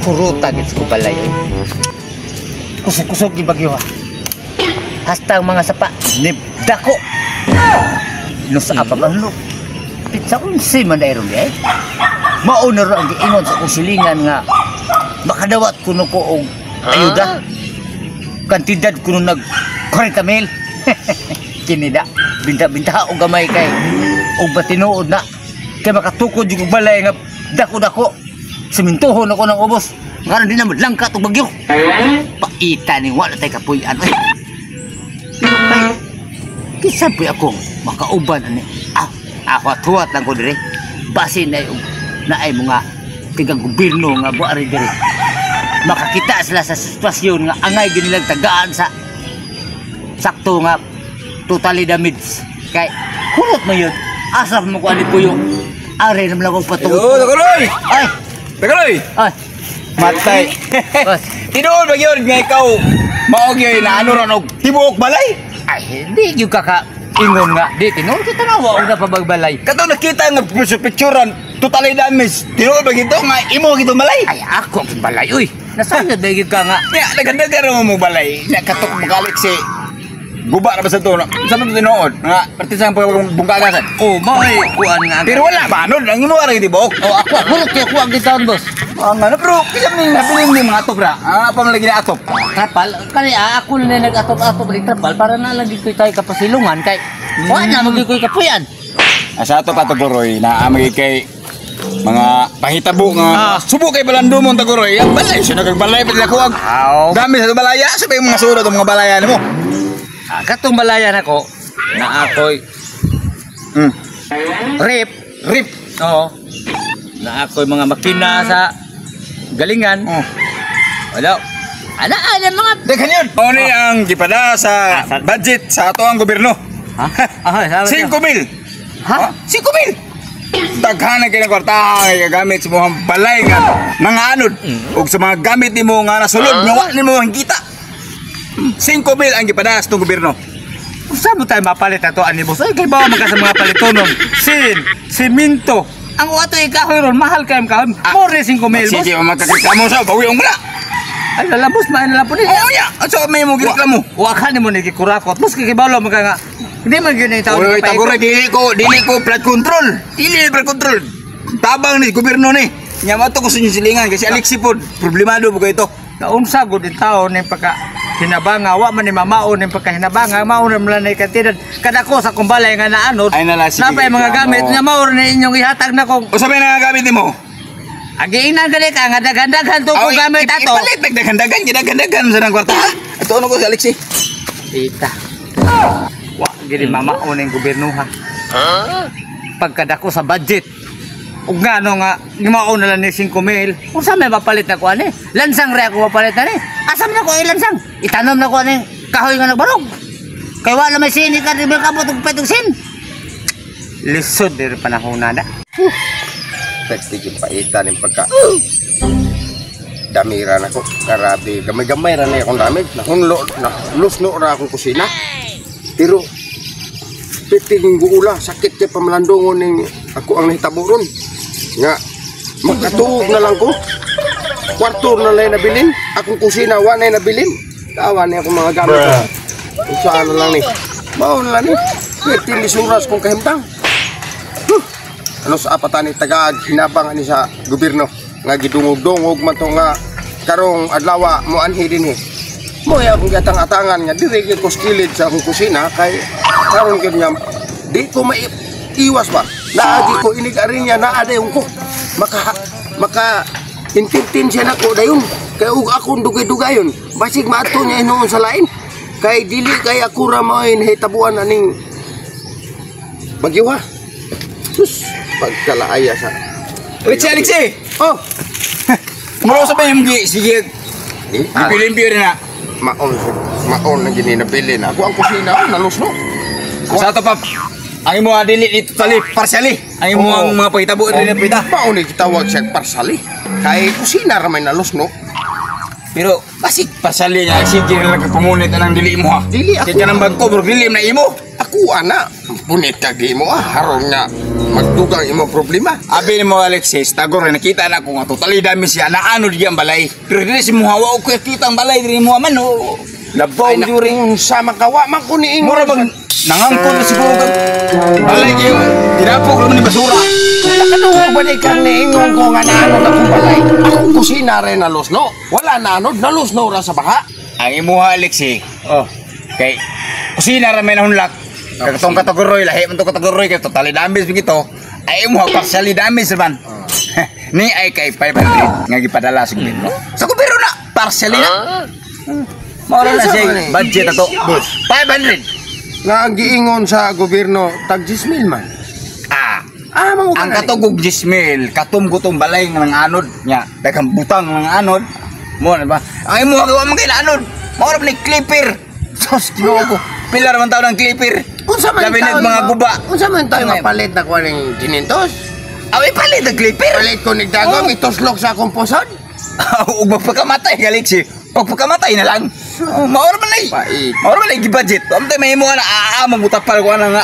Kuruta gid ko balay, oy. Kusog-kusog gi bagyo ha. Hasta ang mga sapa nib dako. No sa apag anlo. Pitsa unsi man dayron di ay. Mao na ra ang giingon sa akong silingan nga makadawat kuno ko og ayuda. Kantidad kuno nag 40 mil. Kini da binta-binta og gamay kay og batinuod na kay makatukod yung balay nga dako-dako. Simintuhon ako ng ubos. Karon di na madlangkat og bagyo. Paita ni wala tay kapuy-an. Oy. Pero kay kinsa po'y ako makauban ani. Ah, ako atuwat lang ko dire. Base na og naay mga tigang gobyerno nga buari dire. Makakita sila sa sitwasyon nga angay ginilang tagaan sa sakto nga totally damage. Kay kurot man yun. Asa mo ko ani puyo. Are naman akong patungod. Yo, Tagaloy! Ay, Tagaloy! ay, Matay. Boss. Tinuod ba yun nga ikaw maog yun na ano ron og tibuok balay? Ay, hindi yung kaka ingon nga. Di, tinuod kita na, wa na pabagbalay. Kato nakita nga sa picturean, totally damage. Tinuod ba gito nga imo gito balay? Ay, ako ang balay, uy. Nasaan na dahil ka nga? Nya naganda mo mo balay. Nya katok makalik si guba ra ba sa to? Sa to tinuod nga perti sa bungkagasan. Oh, mao'y kuan nga. Pero wala ba ano ang imo ra tibuok? Oh, ako, hulot kaya ako ang gitaon, boss. Ang ano pero kisa man nabilin ni mga atop ra. Ah, pa man lagi na atop. Trapal, kani ah, ako na nag-atop-atop ng trapal para na lang ko'y tayo kapasilungan kay wala na magiging ko'y kapuyan. Asa ato pa Tagoroy na amagi kay mga pahitabo nga subo kay balando mo Tagoroy. Ang balay siya nagbalay pa nila kuwag. Aw. Dami sa balaya sa mga suro tong mga balaya nimo. Ah, katong balayan ako na ako'y rip, Rip. Oo. Na ako'y mga makina sa galingan. Oh. Wala. Ala, ala mga Daghan yun. Mao ni ang gipada sa Ah, budget sa ato ang gobyerno. Ha? Ah, salamat. 5 mil. Ha? 5 mil. Daghan na kay kwarta nga gagamit sa mga balay nga mga anod ug sa mga gamit nimo nga nasulod nga wa nimo kita. 5 mil ang gipada sa itong gobyerno. Usa mo tayo mapalit ato ani boss? Ay kay bawa man ka sa mga palitonon. Sin, siminto. Ang ato ikahoy ron, mahal kay kahoy. More 5 mil, boss. Sige, magkakita mo sa bawi mo na. Ay lala boss, main na lang po ni. Oo ya, so may mo gireklamo. Wa ka nimo ni gikurakot. Boss kay kibalo man ka nga. Hindi man gyud ni taon. Uy, tagore dili ko flood control. Dili flood control. Tabang ni gobyerno ni. Nya mo to ko sa inyong silingan kasi Alexi pod problemado po ito. Kaunsa gud in taon ning pagka hinabanga, wa man ni mamaon ning pagka hinabanga, mao na man lang kantidad. Kada ko sa kumbalay nga naanod. Ay, nala, sige, Napay mga reklamo. gamit nga mao ni inyong ihatag na kong O sabi na gamit nimo? Agiinan gani ka nga daghan-daghan to kong gamit ato. Ipalit nagdagandagan, gidaghandagan sa nang kwarta. Ito ano ko si Alexi. Tita. Wa gini mamaon ning gobyerno ha. Pagkadako sa budget. Ug ngano nga gimao na lang ni 5 mil. Unsa may mapalit na ko ani? Lansang ra ako mapalit na ni. Asa man ako ay lansang? Itanom na ko ani kahoy nga nagbarog. Kay wala may sini ka di ba kabot og petong sin. Lisod diri panahon na. Pwede paita ng pagka damira na ko. Karabi, gamay-gamay ra na akong damage. Nahunlo, na lusno ra akong kusina. Pero pwede kong guula, sakit kay pamalandungon ning ako ang nahitabo ron. Nga, makatuog na lang ko. Kwarto na lang nabilin. Akong kusina, wa na nabilin. Tawa ni akong mga gamit. Unsa na lang ni. Mao na lang ni. Pwede lisuras kong kahimtang. Ano sa apatan ni tagaag hinabang ani sa gobyerno nga gidungog-dungog man to nga karong adlaw mo anhi dinhi. Mo ya akong giatang-atangan nga diri gyud ko sa kilid sa akong kusina kay karon gyud nga di ko maiwas ba. Naagi ko inig arinya naa dayon ko. Maka maka entertain siya nako dayon kay ug akong dugay-dugayon basig maadto niya hinuon sa lain kay dili kay ako ra mao'y nahitabuan aning bagyo ha. Sus, pagkalaaya sa Alexi, Alexi. Oh, Muro sa may gi sige di, ah, gipilimpyo rin na. Maon maon na gini nabili na. Ako ang kusina oh, nalusno. Sa ato pa ang imo dili ni totally partially. Ang imo ang mga pahitabo dili na pita. Maon ni gitawag siya parsali. Kay kusina ra may nalusno. Pero basig partially nga sige na lang ka kumunit anang dili mo ha. Dili ako. Kay kanang bangko bro dili na imo. Ako Ako ana, punit ka di mo ah, haron nga magdugang imong problema. Abi ni mo Alexis, tagor nakita na ko nga totally dami siya naano di ang balay. Pero dili si muha wa ko kita ang balay diri mo man oh. Labaw Ay, juri. naku, sa makawa man ko ni Mura bang nangangkon na siguro kag balay kayo tinapok naman ni basura. Nakadungog ba ni kang niingon ko nga naanod akong balay? Akong kusina rin nalos no. Wala naanod, nalos no ra sa baha. Ang imuha Alexi, Oh, kay kusina ra may nahunlak. Katong kategoroy lahi man to kategoroy kay totally damage bigito. Ay imuha partially damage man. Ni ay kay 500 nga gipadala sa gobyerno. Sa gobyerno na partially na. Mao na Sa siya man eh. budget ato. Boss. 500. Nga ang giingon sa gobyerno, tag 10,000 man. Ah, Ah, mga ang katugog 10,000 katum gutong balay nga nanganod nya daghang butang nga nanganod mo na ba ang imo wa man kay naanod mao ra man ni clipper. Sus, Ginoo ko, pila ra man taon ang clipper. Unsa man Labi taon nag mga guba. Unsa man tayo Ano yan? mapalit na kuha ng 500? Aw, ipalit ang clipper. Palit ko nigdagom, Oh. ituslok sa akong pusod. Ug magpakamatay galit si pagpakamatay na lang. Oh, mao ra man ay Pait. mao ra man ay gibudget. Amtay mahimo nga na aa magutapal ko ana nga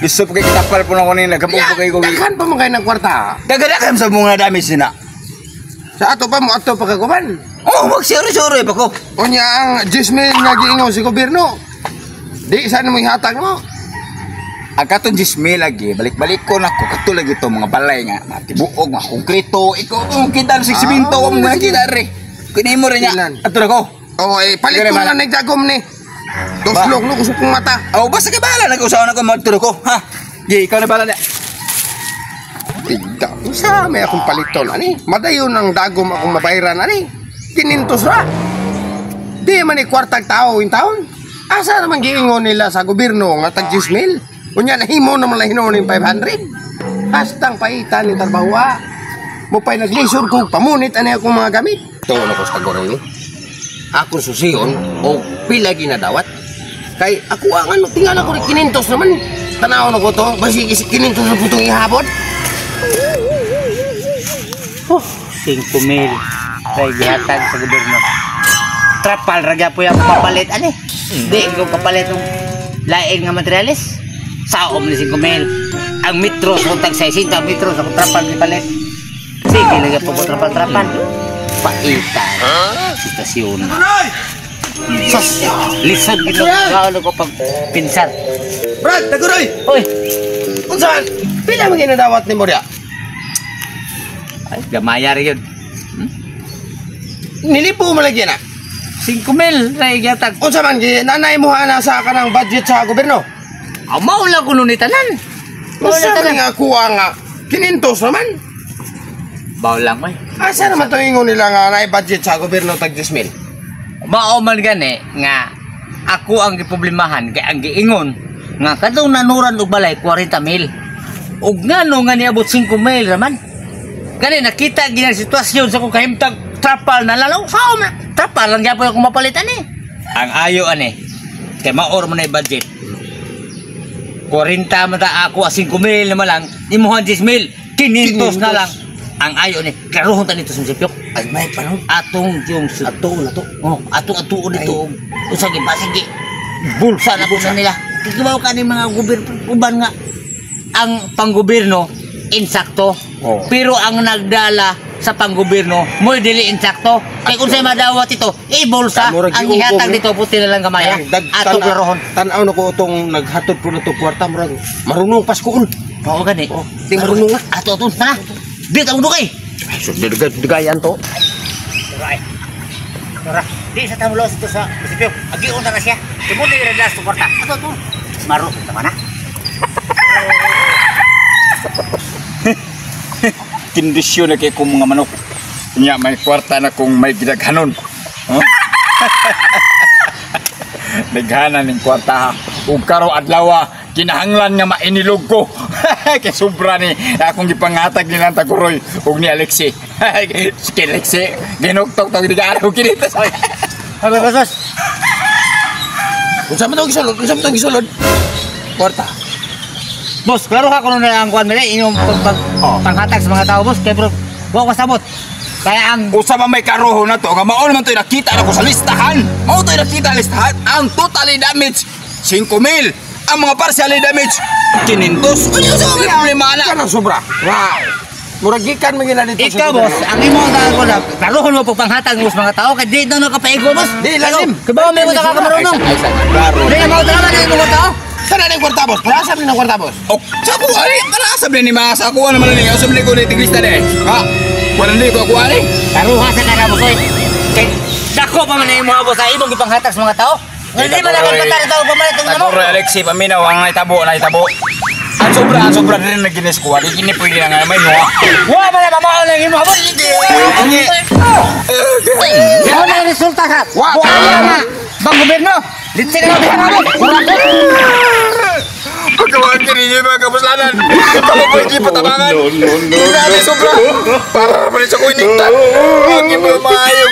gusto pa kay kitapal po na ko nila gabog pa kay ko. Daghan pa man kayo ng kwarta. Dagadagan sa mga damage nila. Sa ato pa mo ato pa kaguban. Oh, wag sure pa ko. Unya ang 10,000 nga giingon si gobyerno. Di saan mo ihatag mo? Ang katong 10,000 lagi, balik-balik ko na ko kato lagi to mga balay nga, mga tibuog, mga konkreto, ikaw oh, kita sa simento, ah, mo kita re. Kini mo rin niya. Ilan? Ato na ko. Oh, eh, palit Sige, ko bala. na nagdagom ni. Tuslok no kusog kong mata. Oh, basta kay bahala nag-usaw na ko magturo ko, ha. Gi, ikaw na bahala na. Tigda. Unsa may akong paliton ani? Madayon ang dagom akong mabayran ani. 500 ra. Di man ni kwartag tao in taon. Asa naman giingon nila sa gobyerno nga tag 10,000? Unya nahimo naman lang hinuon ning 500. Hastang paitan ni trabaho. Mo pa'y naglisod ko pamunit ani akong mga gamit. Tuon ako sa tagoroy ni. Akong susiyon o pila ginadawat. Kay ako ang ano, tingala ko ni 500 naman. Tanaw na ko to, basig isi 500 na putong ihabot. oh, 5,000 kay gihatag sa gobyerno. Trapal ra gyapon ako papalit ani. Di ko kapalit og lain nga materyales. Saom ni 5,000. Ang metro sa tag 60 metro sa trapal gipalit. Sige lang gyapon ko trapal-trapal. Paitan. Sitwasyon. Sus, lisod gid ko ko pag pinsar. Brad, taguroy! Oy, Unsa? Pila man ginadawat ni Moria? ay gamaya ra yun. Nilipo mo lagi na. 5,000 ra gihatag. Unsa man gi nanay mo ana sa kanang budget sa gobyerno? Aw, mao lang kuno ni tanan. Mao Unsa lang man tanan. nga kuha nga 500 naman? Mao lang oy. Asa naman to ingon nila nga naay budget sa gobyerno tag 10,000? Mao man gani nga ako ang giproblemahan kay ang giingon nga kadtong nanuran og balay 40,000. Ug ngano nga niabot 5,000 raman. Gani nakita gyud ang sitwasyon sa akong kahimtang trapal na lalaw sao man. Trapal lang gyapon akong mapalit ani. Ang ayo ani kay maor man ay budget. 40 man ta ako 5,000 naman lang, imuhan 10,000, 500 na lang. Ang ayo ni klarohon ta nito sa munisipyo. Ay may panon. Atong yung Ato na to. Oh, atong atuon dito. Usa gi basig gi bulsa na po na nila. Kikibaw ka ni mga gobyerno uban nga ang panggobyerno insakto. Oh. Pero ang nagdala sa panggobyerno mo'y dili insakto. Kay kung sa'y madawat ito, i-bulsa Murag ang giugong, ihatag eh. dito puti na lang gamaya. Atong klarohon. Tan-aw na ko itong naghatod po na to kwarta murag marunong Paskoon. Oo gani. Oh, di marunong na. Ato ato tara. Di ta dugay. So degayan to. Tara. Tara. Di sa tamulos ito sa munisipyo. Agiun ta na siya. Timo na yung sa kwarta. Ato ato. Maro tama na. Kondisyon na kay kong mga manok. Nya may kwarta na kung may gidaghanon. Huh? Naghanan ning kwarta ha. Ug karong adlaw kinahanglan nga mainilog ko. Kay sobra ni akong gipangatag nilang taguroy ug ni Alexi. Si Alexi ginuktok tog di araw kini. Hoy, boss. Unsa man to gisulod? Unsa man to gisulod? Kwarta. Boss, klaro ka kuno na ang kuan nila inyong panghatag sa mga tao, boss. Kay bro, wa ko sabot. Kaya ang Usa man may karoho na to nga mao naman to'y nakita na ko sa listahan. Mao to'y nakita listahan ang totally damage 5,000. Ang mga partially damage, 500. Ano sa mga problema na? Kanang sobra. Wow. Murag gikan man gina dito sa Ikaw, boss, gobyerno. ang imong ko na, klarohon mo pagpanghatag mo sa mga tao, kay di na nakapaigo, boss. Di, lalim. Kabaw may mo nakakamarunong. Klaro. Di na mao talaga na imong tao. Sana na yung kwarta, boss. Para sa ng kwarta, boss. Oh, sa ako, ay, para sa ni mga sa ako naman ni, sa ko ni tiglista ni. Ha? Wala ni ko ako ani. Taruha sa kana, boss, oy. Kay dako pa man na imong boss sa imong gipanghatag sa mga tao. Nga di man nakapatari tao pamalit ang namo. Taguro Alexi paminaw ang naitabo naitabo. Ang sobra din na ginis ko. Di kini pwede na nga may no. Wa man na mamao na imong boss. Mao na ang resulta ka. Wa. Buaya nga. Bang gobyerno. Litsi ka na diha na, boss. Pagkawaan ka ninyo mga kapuslanan. Ito mo pwede patabangan. Grabe sobra. Para pa rin sa kuiniktan. Ang iba maayo.